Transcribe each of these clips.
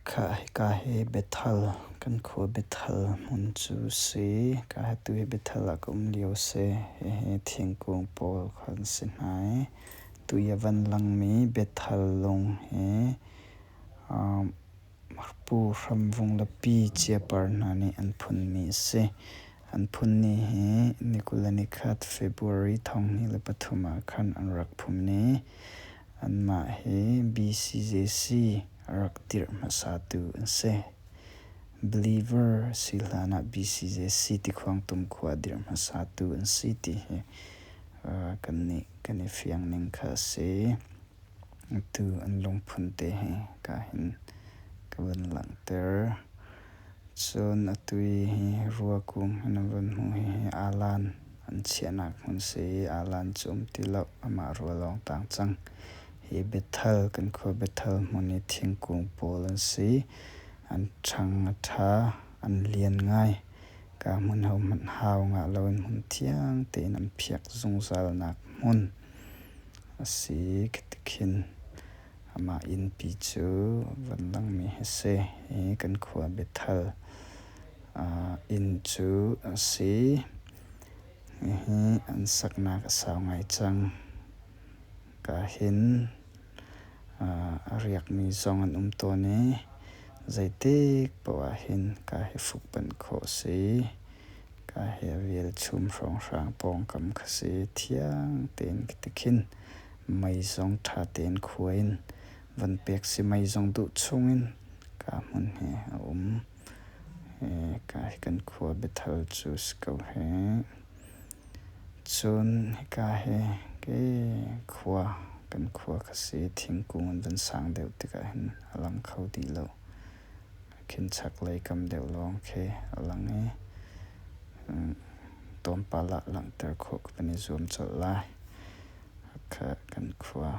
Khah hika hi biathal kan khua biathal hmun cu si. Ka tu hi biathal ah ka um lio si. Hihi thingkung pawl kha an si hna i tu i a van langmi biathal lung hi Pu Hram Vung le Pi Cia Par hna nih an phunmi a si. An phun ni hi ni 21 February 2003 ah khan an rak phun i anmah hi BCJC a rak dirh hmasatu an si. Believer si hlan ah BCJC tikhuangtum khua a dirh hmasatu an si ti hi kannih kan i fiang ning kha a si. Atu an lungphun te hi ka hin ka van langhter. Cun atu i hi ruakung hi na van hmuh hihi aalan an chiahnak hmun si i aalan cu um ti lo amah rua lawng tang cang. Hi biathal kan khua biathal hmun i thingkung pawl an si. An ṭhang a ṭha, an lian ngai. Ka hmun hohmanh hau ngah loin hmun thiang tein an phiak zungzalnak hmun a si. Khitikhin amah innpi cu van langmi hi si. Hi kan khua biathal inn cu a si. Hihi an saknak a sau ngai cang. Ka hin a riakmi zong an um tawn i zeitik paoh ah hin ka hi fukpanh khawh a si. Ka hi a velchum hrawnghrang pawngkam kha si. Thiang tein tikhin mei zong ṭha tein khua in van pek si mei zong duh chungin ka hmun hi a um. Ka hi kan khua biathal cu si ko hi. Cun hika hi khua kan khua kha si. Thingkung an van sang deuh tikah hin a lang kho dih lo. Khin chaklei kam deuh lawng khi a lang i tlawmpal ah langhter khawh kan i zuam colh lai. Hakha kan khua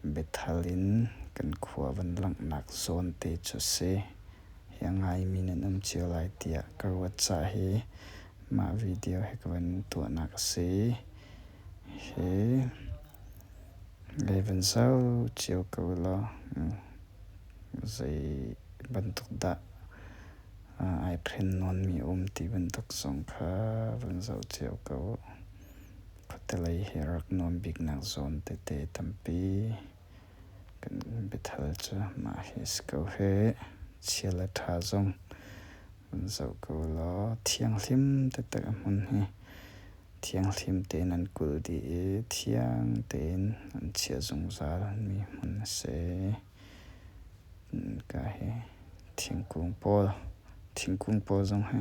biathal in kan khua van langhnak zawn te cu a si. Hi a ngaimi nan um cio lai tiah ka ruat caah hi mah video hi ka van tuahnak a si. Hi lei van zoh cio ko law zei bantuk dah ai phen nawnmi a um ti bantuk zong kha van zoh cio ko. Khuate lei hi rak nuam biknak zawn tete tampi kan biathal cu mah hi si ko hih. Chia le ṭha zong van zoh ko law thianghlim taktak a hmun hi thianghlim tein an kulh dih i thiang tein an chiah zungzal mi hmun a si. Ka hi thingkung pawl thingkung pawl zong hi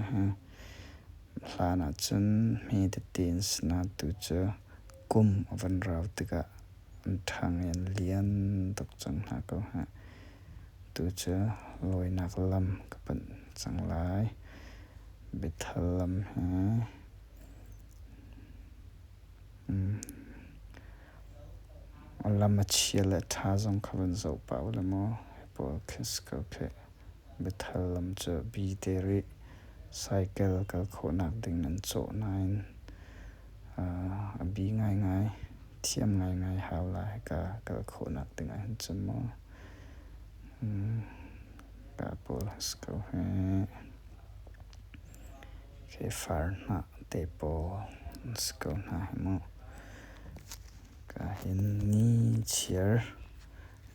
hlan ahcun hme tete an si nain tu cu kum a van rau tikah an ṭhang i an lian tuk cang hna ko hih. Tu cu lawinak lam ka panh cang lai. Biathal lam hi a lam a chia le a ṭha zong kha van zoh pah u law maw. Hi pawl khi si ko khih. Biathal lam cu bi te rih. Cycle kal khawhnak ding nan cawh nain a bi ngaingai. Thiam ngaingai hau lai hika kal khawhnak ding ahhin cun mu. Ka pawl si ko hih. Khi far hnah te pawl an si ko hna hi mu. Ka hin ni chiar,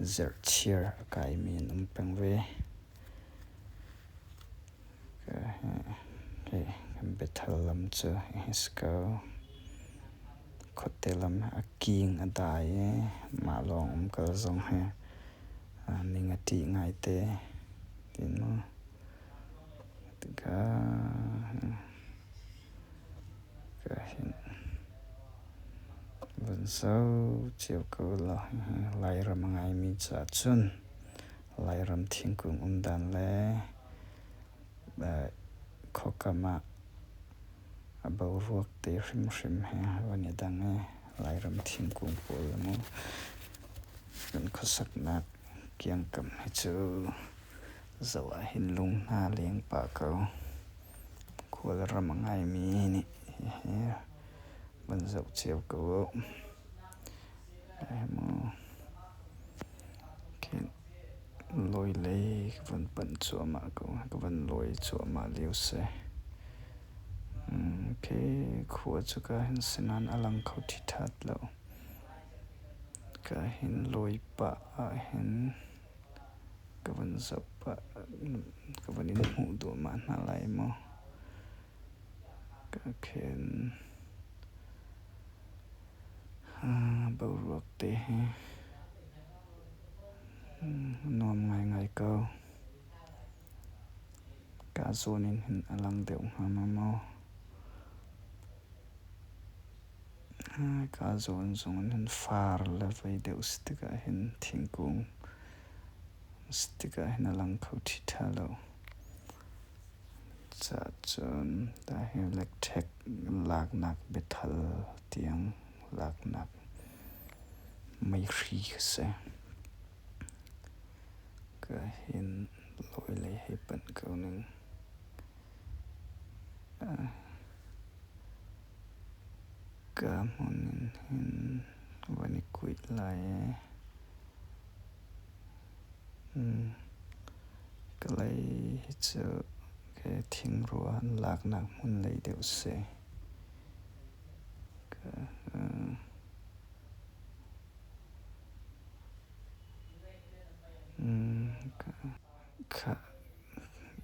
zerh chiar a kaimi an um peng ve. Ka hi kan biathal lam cu hi si ko. Khuate lam a king a dai i mah lawng umkal zong hi ning a ṭih ngaite ti mu. Tikah ka hin vun zoh cio ko law Lairam a ngaimi caah cun Lairam thingkung um dan le khuakam ah a boruak te hrimhrim he van i dang i Lairam thingkung pawl mu kan khuasaknak kiangkam hi cu zoh ahhin lung hna leng pah ko. Kawlram a ngaimi nih hihi van zoh cio ko u. Lawilei. ka van panh cuahmah ko. Ka van lawi cuahmah lio si. Khi khua cu ka hin si nain a lang kho ṭhithat lo. Ka hin lawi pah ahhin ka van zoh pah, ka van in hmuh duahmah hna lai maw. Ka khin boruak te hi nuam ngaingai ko. Ka zawn in hin a lang deuh hnga ma maw? Ka zawn zong in hin far le vei deuh si tikah hin thingkung si tikah hin a lang kho ṭhiṭha lo. Cahcun hi lekṭhek laknak biathal tiang laknak meihri kha si. Ka hin lawi lei hei panh ko ning. Ka hmun in hin van i kuih lai i Kalay hi cu thingrua an laknak hmun lei deuh si.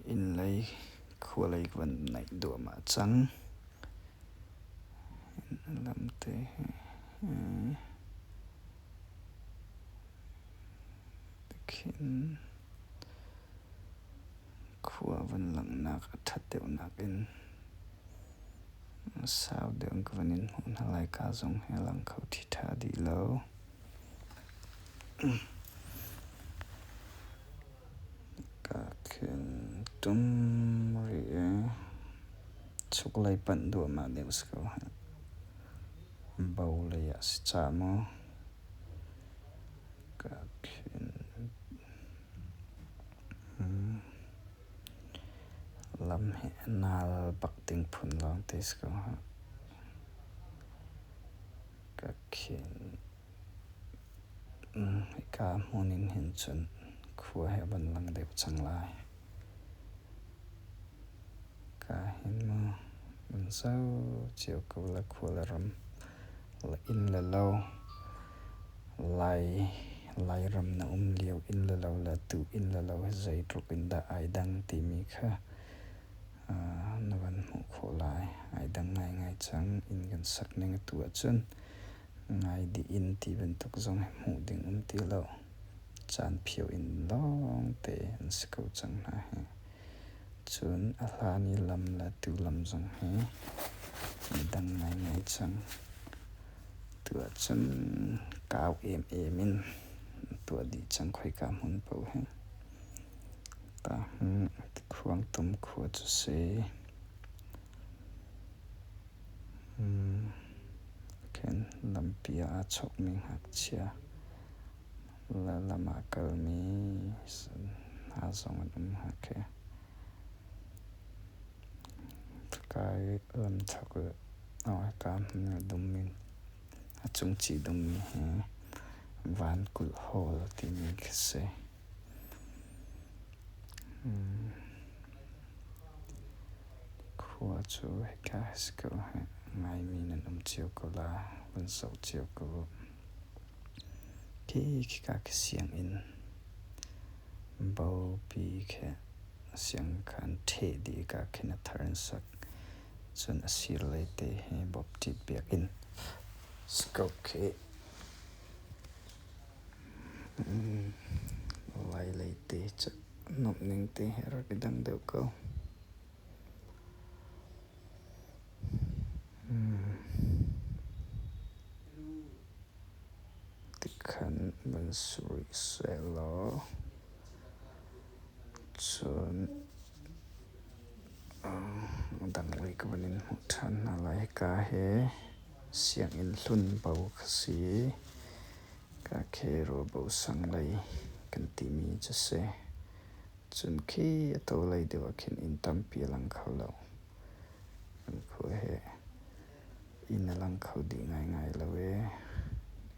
Inn lei khua lei ka van naih duahmah cang. Lamte hi. Tikhin khua van langhnak a ṭhat deuhnak in sau deuh in ka van in hmuh hna lai. Ka zong hi a lang kho ṭhiṭha dih lo. Ka khin tum rih i chuklei panh duahmah deuh si ko. Bo lei ah si ca maw? Ka khin lam hi a nal bak ding phun lawngte si ko. Ka khin hika hmun in hin cun khua hi a van lang deuh cang lai. Ka hin maw van zoh cio ko le khua le ram le inn le lo Lairam na um lio inn le lo le tu inn le lo hi zeitluk in dah ai dang timi kha na van hmuh khawh lai. Ai dang ngaingai cang. Inn kan sak ning atu ahcun ngai dih inn ti bantuk zong hi hmuh ding um ti lo. Caan phio inn lawngte an si ko cang hna hi. Cun a hlan i lam le tu lam zong hi ai dang ngaingai cang. Tu ahcun kau emem in tuah dih cang khoika hmun paoh hi. Khuangtum khua cu si. Khin lampi ah aa chawkmi ngakchia le lam ah a kalmi hna zong an um hnga khi. Hika i lamthak i hika hmun i a dummi a cungcih dummi hi Vankulh Hall timi khi si. Khua cu hika hi si ko hih. Ngaimi nan um cio ko la. Van zoh cio ko u. Khi khika khi sianginn bopi khi sianginn kha an ṭheh dih i ka khin a thar an sak. Cun a sirlei te hi bawpṭit biakinn si ko khi. Lailei te cu nuamh ning te he rak i dang deuh ko. Tikhan van si rih sehlaw cun a dang lei ka van in hmuh ṭhan hna lai. Hika hi sianginn hlun bo kha si. Ka khe rawlbo sang lei kan timi cu si. Cun khi a to lei deuh ah khin inn tampi a lang kho lo. Kan khua hi inn a lang kho dih ngaingai lo i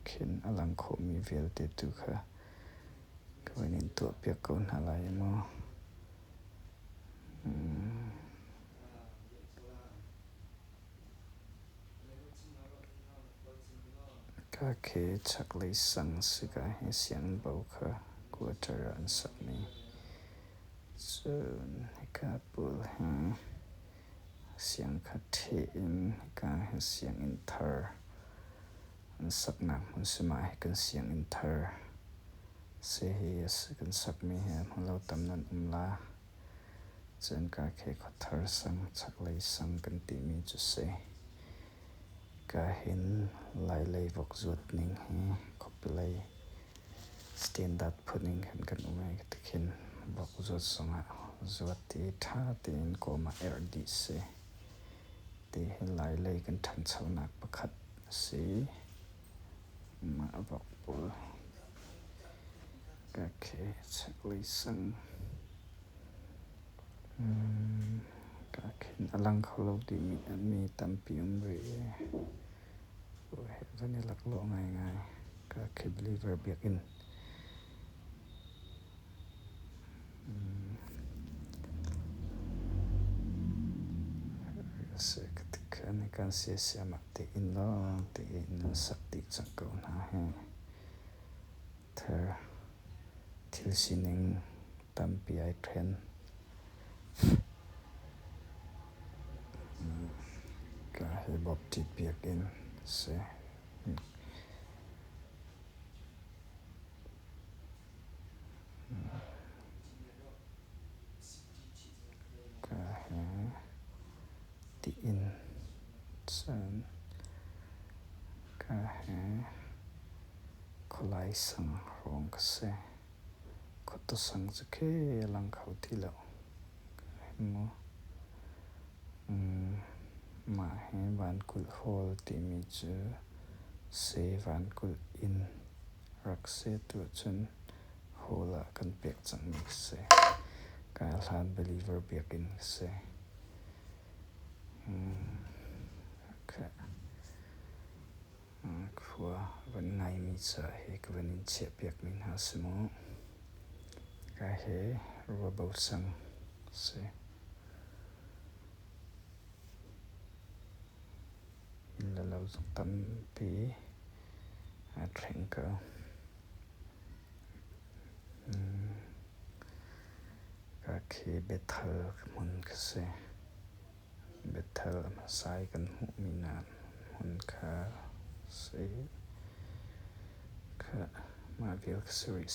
khin a lang khawhmi vialte tu kha. Ka van in tuahpiak ko hna lai mu. Ka khi chaklei sang si ka hi sianginn bo kha quarter ah an sakmi. Cun hika pawl hi siang kha ṭheh in hika hi sianginn thar an saknak hmun si. Mah hi kan sianginn thar si hi a si. Kan sakmi hi a hmu lo tam nan um la. Cun ka khi khuathar sang, chaklei sang kan timi cu si. Ka hin Lailei vok zuat ning hi khuapi lei standard phun in khan kan um i tikhin vok zuat zongah zuat i ṭha tein kawm ah erh dih si. Ti hi Lailei kan ṭhanchonak pakhat a si. Mah vok pawl ka khi chaklei sang ka khin a lang kho lo dihmi mi tampi um rih i van i laklawh ngaingai. Ka khi believer biakinn. Kan siasiamah tein lawng tein nan sak dih cang ko hna hi. Thir thil sining tampi ai ṭhen. Ka hi bawpṭi biakinn si. Ka hi tiin cun ka hi khualai sang hrawng ka si. Khuata sang cu khi a lang kho ti lo. Mu. Mah hi Vankulh Hall timi cu si Vankulh inn rak si tu ahcun hall ah kan pek cangmi a si. Ka hlan believer biakinn a si. Khua van ngaimi ca hi ka van in chiahpiakmi hna si mu. Ka hi ruabo sang si. Inn le lo zong tampi aa thleng ko. Ka khi Bethel hmun ka si. Bethel a hmasa i kan hmuhmi hna hmun kha si. Khah, mah vial ka si rih.